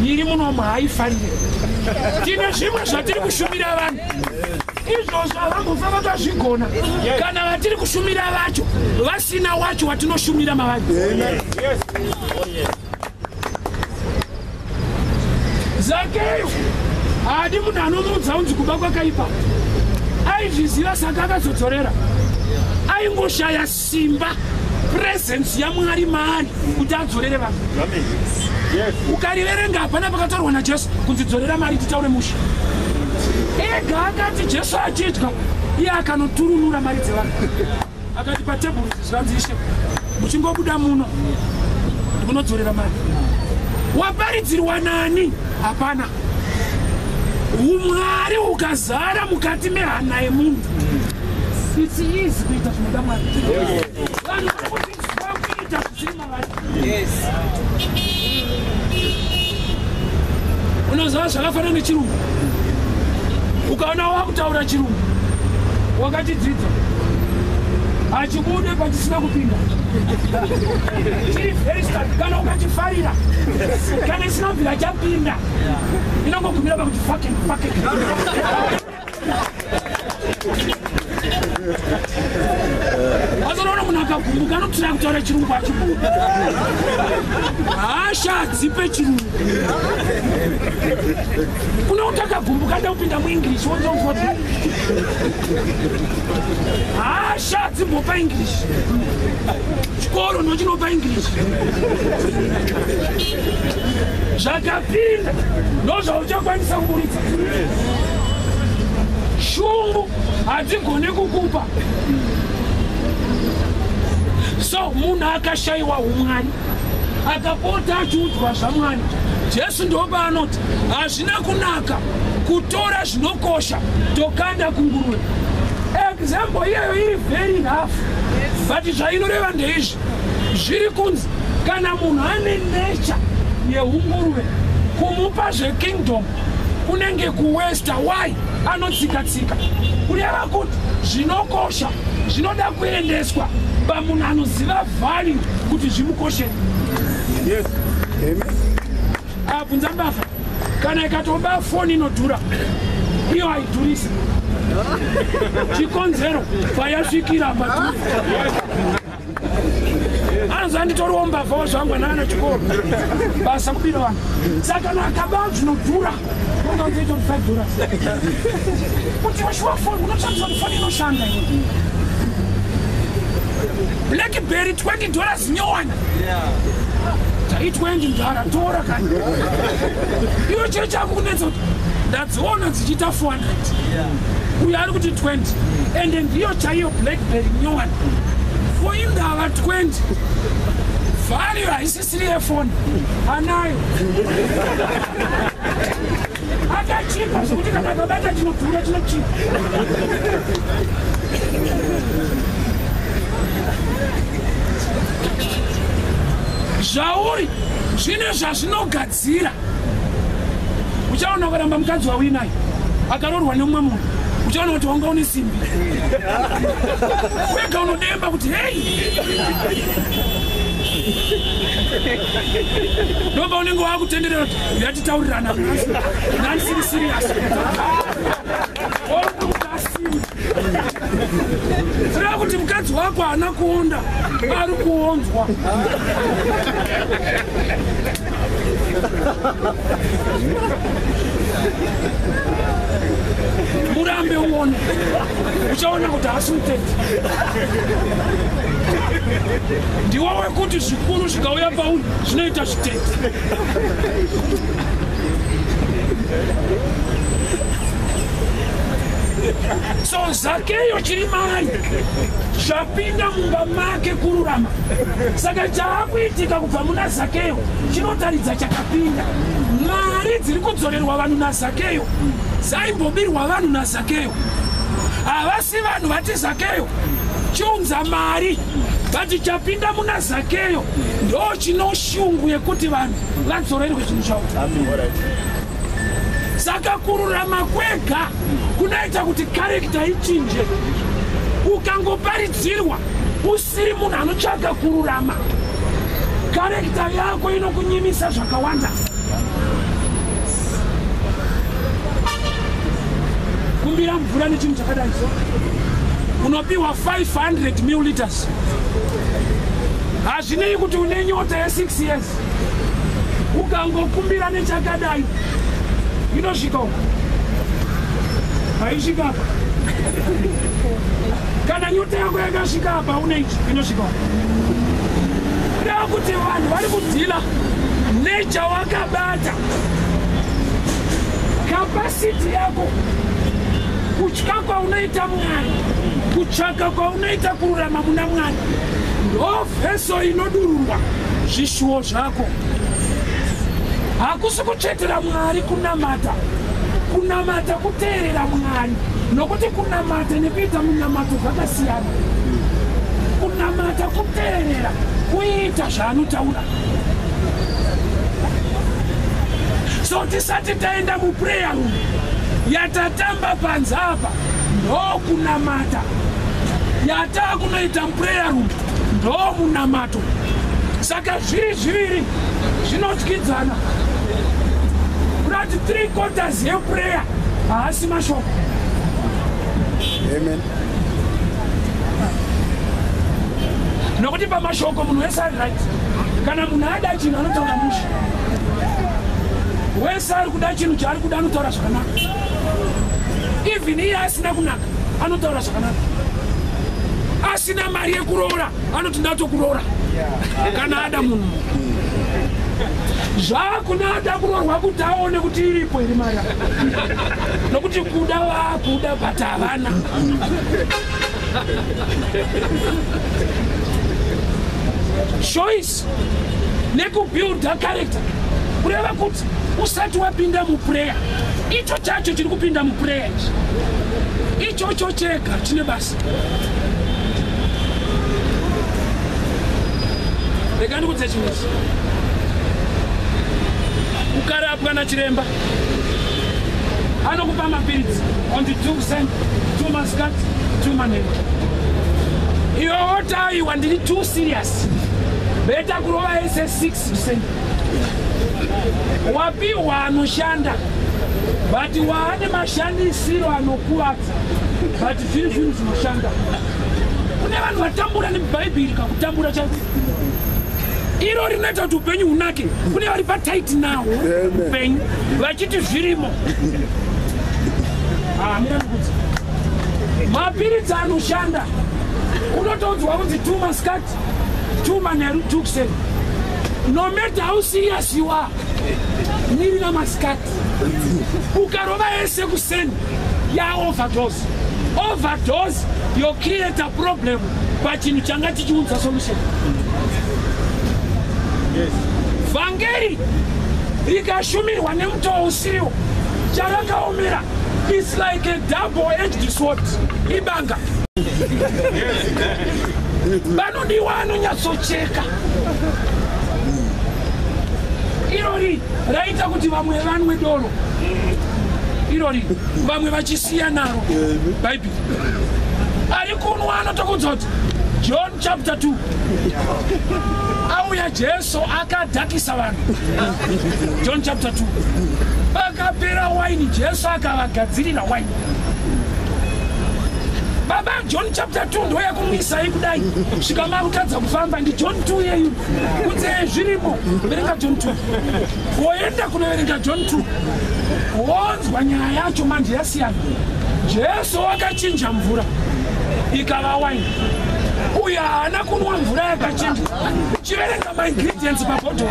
iri munomu haifarire. Tine zvimwe zvatiri kushumira vanhu izvozvo havambofa vakazvigona kana vatiri kushumira vacho vasina wacho watinoshumira mavari. Zakeo haadi munhu anomuudza unzi kuba kwakaipa, aizviziva saka akazodzorera. Aingoshaya simba presence yaMwari maari kuti adzorere vanhu. Ukariverenga hapana pakataurwa naJesu kunzi dzorera mari titaure mushe. Ega akati Jesu achidya iye akanoturunura mari dzevanhu akati patebhuru zvanzi ishe muchingobuda muno ndikunodzorera mari. Waparidzirwa nani? Hapana. Umwari ukazara mukati mehana yemunhu, it's easy kuita zvinoda Mwari. Vanhu vari kudzidziswa kuita zvisiri mavari. Unoziva zvakafanana nechirungu. Ukaona wakutaura chirungu wakachidzidza hachibude pachisina kupinda, chiri very start. Kana ukachifarira, kana isina kubvira chapinda inongogumira pakuti fucking fucking. Azonoona munhu akagumbuka anotira kutaura chirungu achibuda hasha adzipe chirungu. Kune kuti akagumbuka ada kupinda muEnglish wonzonzwa kuti hasha dzimbopa English, chikoro ndochinopa English. Zvakapinda ndozvauchakwanisa kuburitsa. Shungu hadzigone kukupa. So munhu akashayiwa umwari akapota achiudzwa zvaMwari, Jesu ndopaanoti hazvina kunaka kutora zvinokosha tokanda kunguruve. Example iyoyo iri very rough, but zvainoreva ndeizvi zviri kunzi kana munhu ane nature yeunguruve kumupa zvekingdom kunenge kuwesta. Why? Anotsika-tsika. Kureva kuti zvinokosha zvinoda kuendeswa pamunhu anoziva value kuti zvimukoshere. Abvunza mbavha kana ikatoba foni inodhura, iyo haidhurisi. Chikonzero payasvikira padhuri anonzi anditoriwo mbavha wazvangu anaana chikoro basa kubira vanhu. Saka kana akaba zvinodhura unonzi $5 kuti washuwa foni unotsvakisa kuti foni inoshanda iwe. Blackberry $20 nyowani tai 20 mdara tora kani iwe chiro chako kunetsa kuti ndadziona dzichiita 400 uyo ari kuti 20 ende ndiyo chaiyo Blackberry nyowani ko indava 20 value haisisiri yefoni anayo akachipa zvekuti kana akabata chinodhura chinochipa. Zvauri zvine zvazvinogadzira. Uchaona ukaramba mukadzi wauinaye akaroorwa nemumwe munhu, uchaona kuti wanga une simbi wega unodemba kuti hei ndopa unenge wakutenderera kuti yatitaurirana nandisiri serious. Zvireva kuti mukadzi wako haana kuonda, ari kuonzwa. Murambe uone, uchaona kuti haasi mutendi. Ndiwo wekuti zvikuru zvikauya pauri zvinoita zvitete. So Zakeyo chiri maari zvapinda mumba make kururama. Saka chaakuitika kubva muna Zakeyo chinotaridza chakapinda. Mari dziri kudzorerwa vanhu naZakeyo dzaimbobirwa vanhu naZakeyo. Havasi vanhu vati Zakeyo chiunza mari, but chapinda muna Zakeyo ndo chinoshungu yekuti vanhu vadzorerwe zvinhu zvavo. Saka kururama kwega kunoita kuti character ichinje. Ukangoparidzirwa usiri munhu anotsvaga kururama, character yako inokunyimisa zvakawanda. Kumbira mvura nechinhu chakadai, unopiwa 500 milliliters. Hazvinei kuti une nyota ye6 years, ukangokumbira nechakadai inosvika uko, haisvika apa. Kana nyota yako yakasvika apa, une ichi inosvika uko. Kureva kuti vanhu vari kudeala nechawakabata, capacity yako, kutya kwaunoita Mwari, kutsvaka kwaunoita kururama muna Mwari, ndo vessel inodururwa zvishuwo zvako. Hakusi kutsvetera Mwari kunamata. Kunamata kuteerera Mwari, nokuti kunamata nekuita munamato zvakasiyana. Kunamata kuteerera, kuita zvaanotaura. So tisati taenda muprayer room yatatamba panze apa, ndokunamata. Yataa kunoita muprayer room ndo munamato. Saka zviri zviviri zvinotyidzana. Kurati 3/4 yeprayer haasi mashoko. Amen. Nokuti pamashoko munhu wese ari right. Kana munhu ada chinhu anotaura mushe. Wese ari kuda chinhu chaari kuda anotaura zvakanaka. Even iye asina kunaka anotaura zvakanaka. Asina mari yekuroora anoti ndatokuroora kana ada munhu. Zvakuna ada kuroorwa kuti aone kuti iripo iri mari, nokuti kuda vaakuda but havana. Choice nekubuilda character, kureva kuti usati wapinda muprayer, icho chacho chiri kupinda muprayer ichi, ichocho chega chine basa. Rega ndikudze chinhu ichi. Ukarapwa nachiremba, anokupa mapiritsi onti 2 cent, 2 masikati, 2 manheru. Iwe woti aiwa, ndiri too serious, better kurova ese 6%. Wapiwa anoshanda, but waane mashandisiro anokuvadza, but zviri zvinhu zvinoshanda. Kune vanhu vatambura nebhaibheri, kakutambura chaiko iro rinoita kuti upenyu hunake. Kune vari patight nawo upenyu vachiti zvirimo. Ah, mira ndikudzi, mapiritsi anoshanda unotoudzwa kunzi 2 masikati, 2 manheru, 2 kuseni. No matter how serious you are, mirira masikati. Ukarova ese kuseni yaoverdose. Overdose yocreate a problem pachinhu changa chichiunza solution. Vhangeri rikashumirwa nemutoo usiriwo, charakaomera is like a double edged sword, ibanga. Vanodiwa anonyatsocheka. Irori raita kuti vamwe vanwe doro, irori vamwe vachisiya naro Bhaibheri. Ari kunwa anotokudza kuti John chapter 2 auya Jesu akadhakisa vanhu. John chapter 2, pakapera waini, Jesu akavagadzirira waini. Baba, John chapter 2 ndo yakumwisai kudai svika makutadza kufamba. Ndi John 2 yeyu kunze zvirimo. Verenga John 2. Woenda kunoverenga John 2, wonzwa nyaya yacho manje yasiyana. Jesu wakachinja mvura ikava waini. Uyo haana kunwa mvura yakachinja. Chiverenga maingredients pabhodhoro.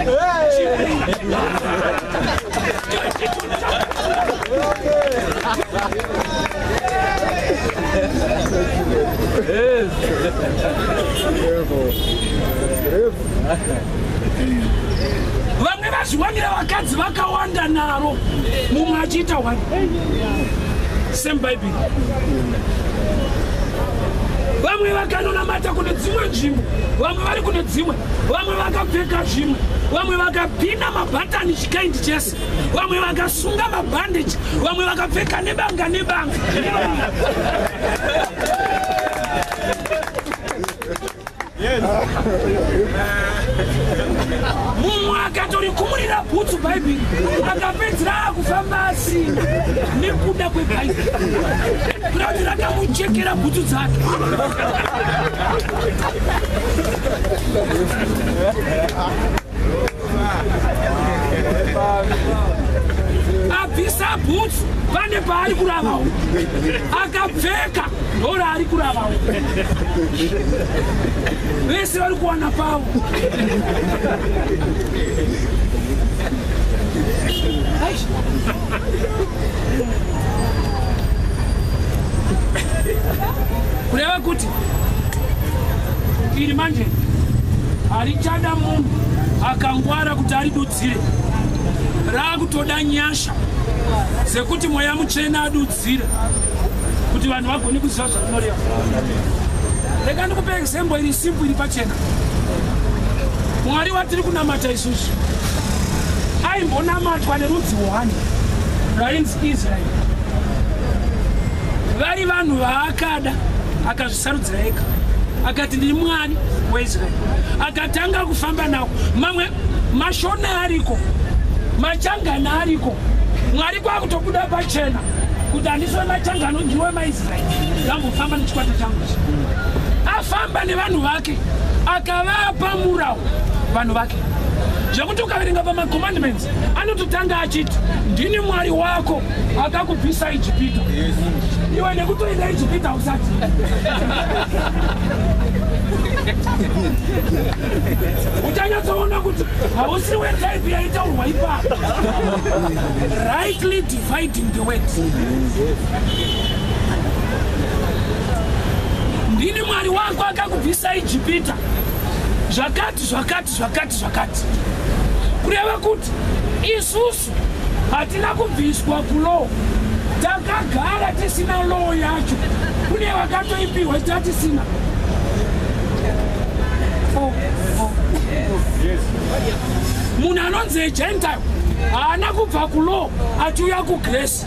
Vamwe vazviwanira vakadzi vakawanda naro, mumwe achiita one. Same Bible. Vamwe vakanonamata kune dzimwe nzvimbo, vamwe vari kune dzimwe, vamwe vakapfeka zvimwe, vamwe vakapinda mabhatani chikaindi chese, vamwe vakasunga mabhandeji, vamwe vakapfeka nebanga nebanga. Mumwe akatorikumurira bhutsu Bhaibheri, akapedzera akufamba asina nekuda kweBhaibheri, kuda kuti rakamuchekera bhutsu dzake. Abvisa bhutsu pane paari kuravawo, akapfeka ndoraari kuravawo, vese vari kuwana pavo. Kureva kuti iri manje harichada munhu akangwara kuti aridudzire, raakutoda nyasha sekuti Mweya Mutsvene adudzire kuti vanhu vagone kuziva zvarinoreva. Rega ndikupe example iri simple, iri pachena. Mwari watiri kunamata isusu aimbonamatwa nerudzi hwani rainzi Israeri, vari vanhu vaakada akazvisarudzira ega, akati ndiri Mwari weIsraeri, akatanga kufamba nawo. Mamwe mashona ariko, machangana ariko, Mwari kwakutobuda pachena kuti handisi wemachangano, ndiri wemaIsraeri, ndambofamba nechikwata changu. Afamba nevanhu vake, akavapa murau vanhu vake, zvekuti ukaverenga pamacommandments anototanga achiti ndini Mwari wako akakubvisa Ijipita. Iwe nekutoenda Ijipita usati uchanyatsoona kuti hausi wetaipi yaitaurwa ipapo. Rightly dividing the word. Ndini Mwari wako akakubvisa Ijipita, zvakati zvakati zvakati zvakati. Kureva kuti isusu hatina kubviswa kulaw, takagara tisina law yacho, kune vakatoipiwa tatisina. Munhu anonzi agentile haana kubva kulaw achiuya kugrace.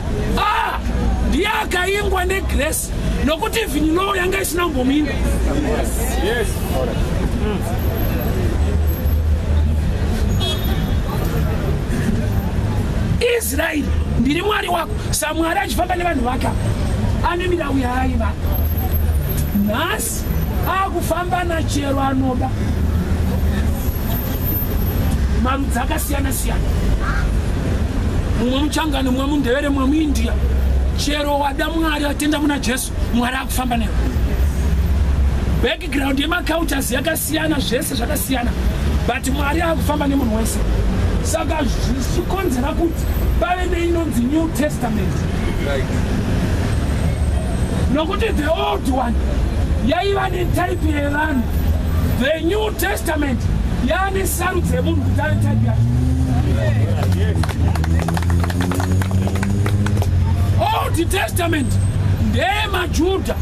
Ndiye akaingwa negrace, nokuti even law yanga isina kumbomuinga. Israeri, ndiri Mwari wako. SaMwari achifamba nevanhu vake, ane mirau yaaiva. Nhasi akufamba nachero anoda, marudzi akasiyana siyana, mumwe muchangani, mumwe mundevere, mumwe muIndia, chero wada Mwari, atenda muna Jesu, Mwari akufamba newe. Background yemacultures yakasiyana, zvese zvakasiyana, but Mwari akufamba nemunhu wese. Saka zvichikonzera kuti pave neinonzi New Testament, nokuti the old one yaiva netype yevanhu, the New Testament yaane sarudzi yemunhu kuti ave type yacho. Old Testament ndeyemajudha,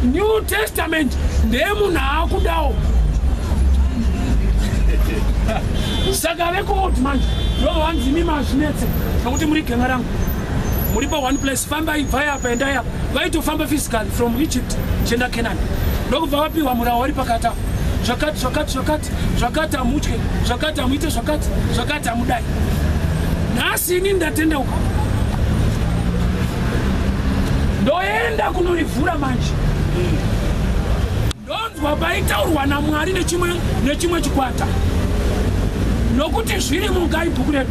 New Testament ndeyemunhu aakudawo. Saka vekuold manje ndovanzi imi mazvinetse nokuti muri genga rangu, muri pa one place, fambai, bvai apa, endai apa. Vaitofamba physically from Egypt chienda Canaan, ndokubva vapiwa murau wari pakati apo, zvakati zvakati zvakati zvakati hamutye, zvakati hamuite, zvakati zvakati hamudai. Nhasi ini ndatendeuka, ndoenda kunorivhura manje, ndonzwa paitaurwa naMwari nechimwe nechimwe chikwata, nokuti zviri mukai bhuku redu,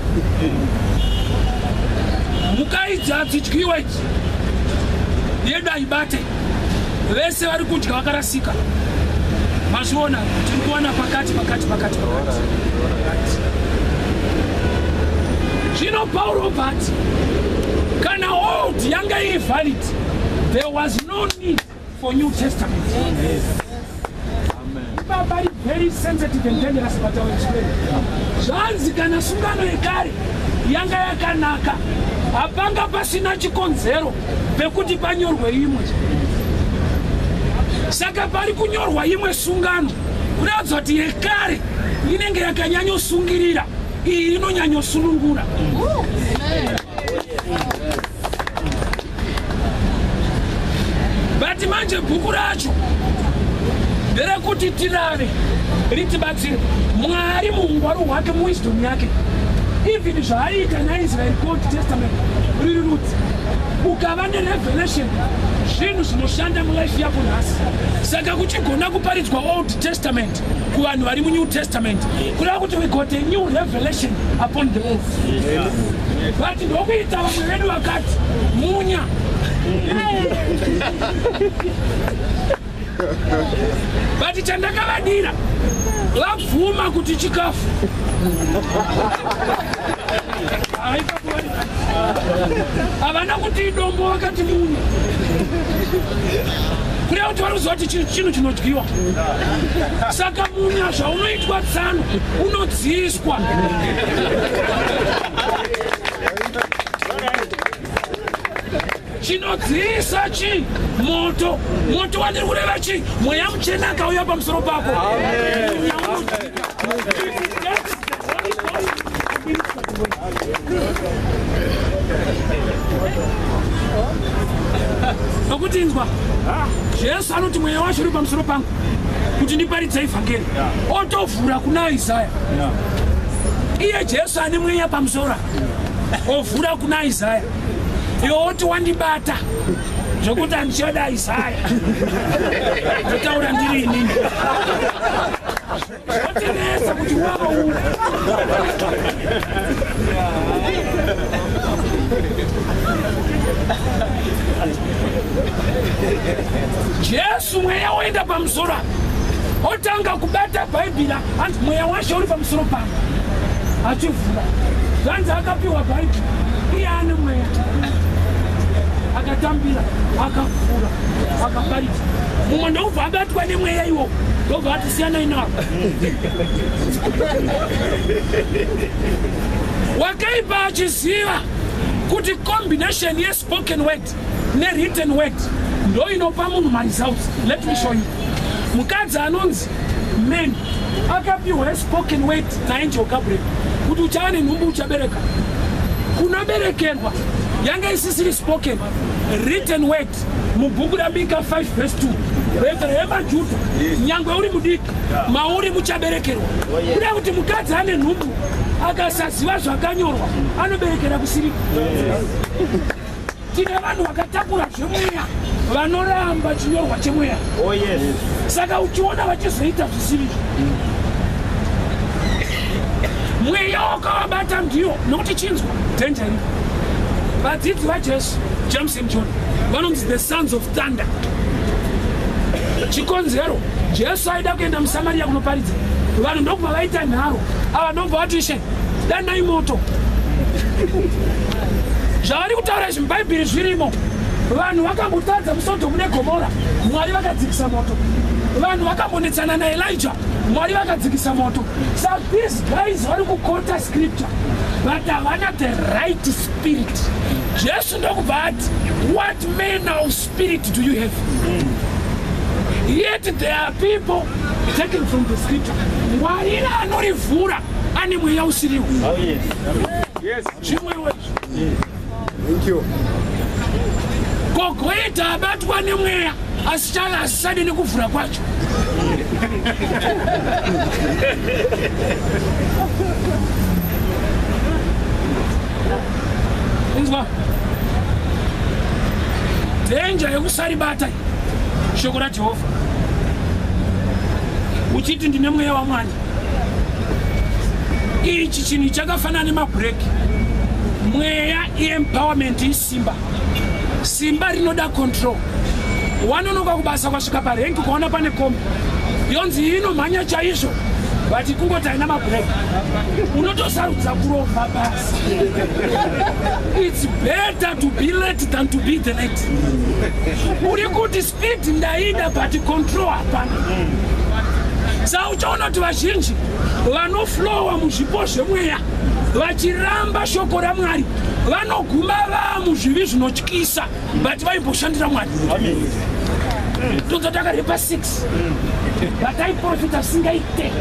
mhuka idzi hadzidyiwa idzi, yedu haibate, vese vari kudya vakarasika. Mazviona, tiri kuwana pakati pakati pakati pakati. Zvino Pauro bati kana old yanga iri valid, there was no need for New Testament. Baba ri very sensitive and dangerous, but I will explain. Zvanzi kana sungano yekare yanga yakanaka, hapanga pasina chikonzero pekuti panyorwe imwe. Saka pari kunyorwa imwe sungano kuratidza kuti yekare inenge yakanyanyosungirira, iyi inonyanyosunungura. But manje bhuku racho nderekuti tirave ritibatsire. Mwari muungwaru hwake, muwisdom yake, even zvaaiita naIsraeri Old Testament riri rudzi, ukava nerevelation zvinhu zvinoshanda mulife yako nhasi. Saka kuchigona kuparidzwa Old Testament kuvanhu vari muNew Testament, kureva kuti we got a new revelation upon the earth. But ndokuita vamwe vedu vakati munya, but chandakavadira vabvuma kuti chikafu. Havana kuti idombo, vakati munya, kureva kuti vari kuziva kuti chinhu chinodyiwa. Saka munya zvaunoitwa tsano unodziiswa. Chinodziisa chi moto. Moto wandiri kureva chi Mweya Muchena akauya pamusoro pako. Munya unodzika. Nokuti inzwa, Jesu anoti mweya wacho uri pamusoro pangu kuti ndiparidze ivhangeri, otovhura kuna Isaya. Iye Jesu ane mweya pamusoro ovhura kuna Isaya, iwe oti wandibata zvokuti handichada Isaya, ndotaura ndiri inini. Zvotinetsa kuti wau. Jesu mweya woenda pamusoro apa, otanga kubata Bhaibheri, hanzi mweya washe uri pamusoro pangu, achivhura. Zvanzi akapiwa Bhaibheri, iye ane mweya, akatambira, akavhura, akaparidza. Mumwe ndokubva abatwa nemweya iwo, ndobva ati siyanai navo. Wakaipa achiziva kuti combination yespoken word newritten word ndo inopa munhu maresults. Let me show you. Mukadzi anonzi Mary akapiwa spoken word naangel Gabriel kuti uchava nenhumbu, uchabereka. Kunoberekerwa yanga isisiri spoken, written word mubhuku raMika 5 verse 2, Bhethlehema Judha, nyangwe uri mudiki, mauri muchaberekerwa. Kuda kuti mukadzi ane nhumbu akasaziva zvakanyorwa, anoberekera kusiriko. Tine vanhu vakatakura zvemweya vanoramba chinyorwa chemweya. Saka uchiona vachizoita zvisirizvo, mweya wakavabata ndiyo. Nokuti chinzwa danger iripo. Vadzidzi vaJesu, James and John, vanonzi the sons of thunder. Chikonzero, Jesu aida kuenda muSamariya kunoparidza, vanhu ndokubva vaita nharo. Ava ndobva vati, "Ishe, danai moto." Zvavari kutaura izvi muBhaibheri zvirimo. Vanhu vakambotadza muSodhomu neGomora, Mwari vakadzikisa moto. Vanhu vakambonetsana naElijah, Mwari vakadzikisa moto. So these guys vari kuquota scripture, but havana the right spirit. Jesu ndokubva ati, "What manner of spirit do you have?" Yet there are people taken from the scripture. Ngwarira anorivhura ane mweya usiriwo. Zvimwewo izvi. Thank you. Kogoita abatwa nemweya asi chave asisade nekuvhura kwacho. Inzwa danger yekusaribata shoko raJehovha uchiti ndine mweya waMwari. Ichi chinhu chakafanana nemabhureki. Mweya iempowerment, isimba. Simba rinoda control. Wanonoka kubasa, kwasvika parank, ukaona pane kombi. Yonzi inomhanya chaizvo, but kungoti haina mabreak. Unotosarudza kurovha basi. It's better to be late than to be the late. Uri kuti speed ndaida, but control hapana. Saka uchaona kuti vazhinji vanoflowa muzvipo zvemweya vachiramba shoko raMwari vanoguma vaa muzvivi zvinotyisa, but vaimboshandira Mwari. Tonza takarepa 6, but aiprofita singaite.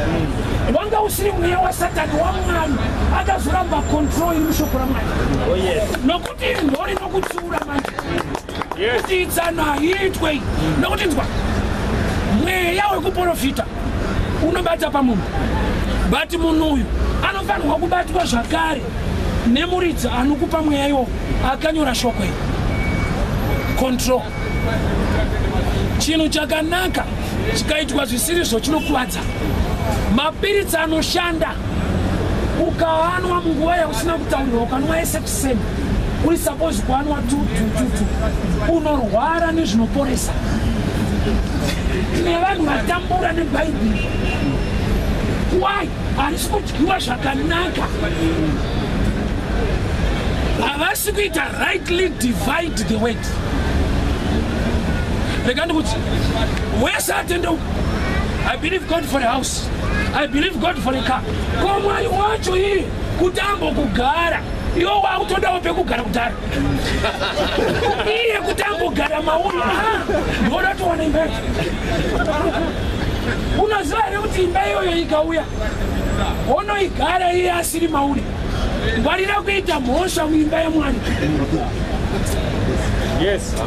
Wanga usiri mweya waSatani, waMwari. Akazoramba control iri mushoko raMwari, nokuti iri ndo rinokutsiura manje kuti itsano haiitwei. Nokuti nzwa, mweya wekuprofita unobata pamunhu, but munhu uyu anofanirwa kubatwa zvakare nemuridzi anokupa mweya iwo akanyora shoko iri. Control. Chinhu chakanaka chikaitwa zvisirizvo chinokuvadza. Mapiritsi anoshanda, ukaanwa munguva yausina kutaurirwa, ukanwa esekuseni, uri suppose kuanwa 2 2 2 2, unorwara nezvinoporesa. Tine vanhu vatambura nebhaibheri. Why? Harisi kudyiwa zvakanaka, havasi kuita rightly divide the word. Rega ndikuti wese atendeuka, "I believe God for a house, I believe God for a car." Ko Mwari wacho iye kuti ambokugara, iwe wakutodawo pekugara kudhara, iye kuti ambogara mauri, ndoda towana imba yacho. Unoziva here kuti imba iyoyo ikauya unoigara iye asiri mauri? Ngwarira kuita mhosva muimba yaMwari.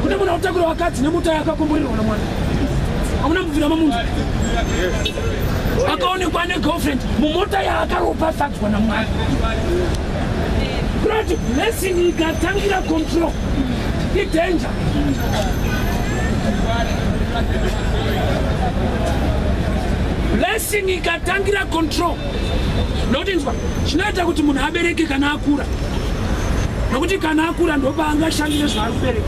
Kune munhu akutakura vakadzi nemota yakakomborerwa naMwari. Hamuna mubvira mamunhu akaonekwa negirlfriend mumota yaakaropafadzwa naMwari. Kurati blessing ikatangira control, idanger. Blessing ikatangira control, nokuti nzwa, chinoita kuti munhu abereke kana akura, nokuti kana akura ndopaangashandire zvaari kubereka.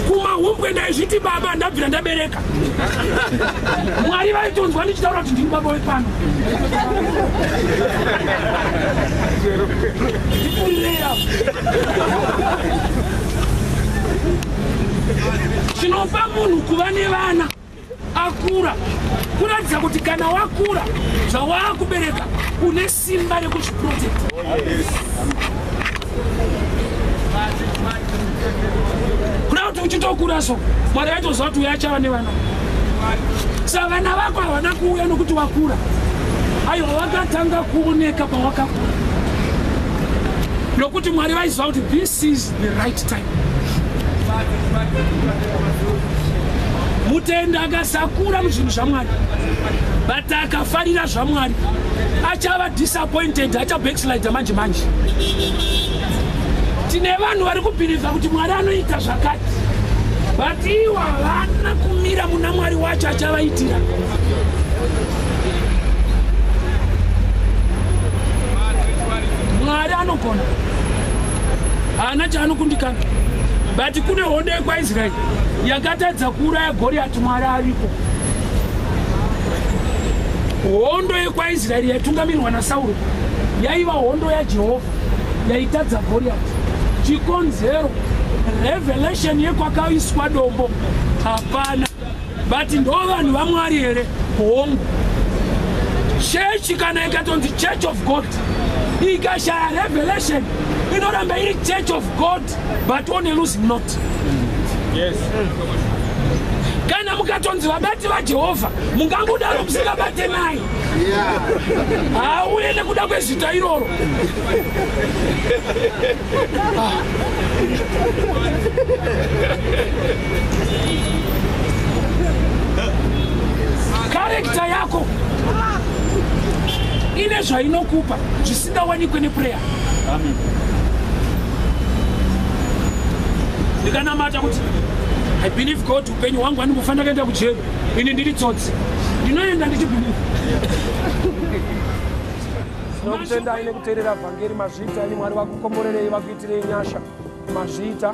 Kumahumbwe ndaizviti baba, ndabvira ndabereka. Mwari vaitonzwa ndichitaura kuti ndini baba wepano. Ndipurireya. Chinopa munhu kuva nevana akura kuratidza kuti kana wakura, zvawaakubereka une simba rekuzviprotecta. Kuda kuti uchitokura so, Mwari aitoziva kuti uyo achava nevana. Saka vana vako havana kuuya nokuti wakura. Aiwa, vakatanga kuoneka pawakakura, nokuti Mwari vaiziva kuti this is the right time. Mutenda akasakura muzvinhu zvaMwari but akafarira zvaMwari achava disappointed, achabackslide manje manje. Tine vanhu vari kubhilivha kuti Mwari anoita zvakati, but ivo havana kumira muna Mwari wacho achavaitira. Mwari anogona, haana chaanokundikana, but kune hondo yekwaIsraeri yakatadza kuuraya Goriati Mwari aripo. Hondo yekwaIsraeri yaitungamirwa naSauro yaiva hondo yaJehovha yaitadza Goriati. Chikonzero, revelation yekwakaiswa dombo hapana, but ndo vanhu vaMwari here? Hongu. Chechi kana ikatonzi Church of God, ikashaya revelation, inoramba iri Church of God but on a losing note. Kana mukatonzi vabati vaJehovha, mungangodaro musingabate naye. Hauye nekuda kwezita iroro. Ah. Character yako ine zvainokupa zvisingawanikwe neprayer. Ndikanamata kuti I believe God, upenyu hwangu handimbofanira kuenda kujeri, ini ndiri tsotsi, ndinoenda ndichibelieve. Tinokutendai nekuteerera vhangeri. Mazviita ini. Mwari vakukomborerei, vakuitirei nyasha. Mazviita.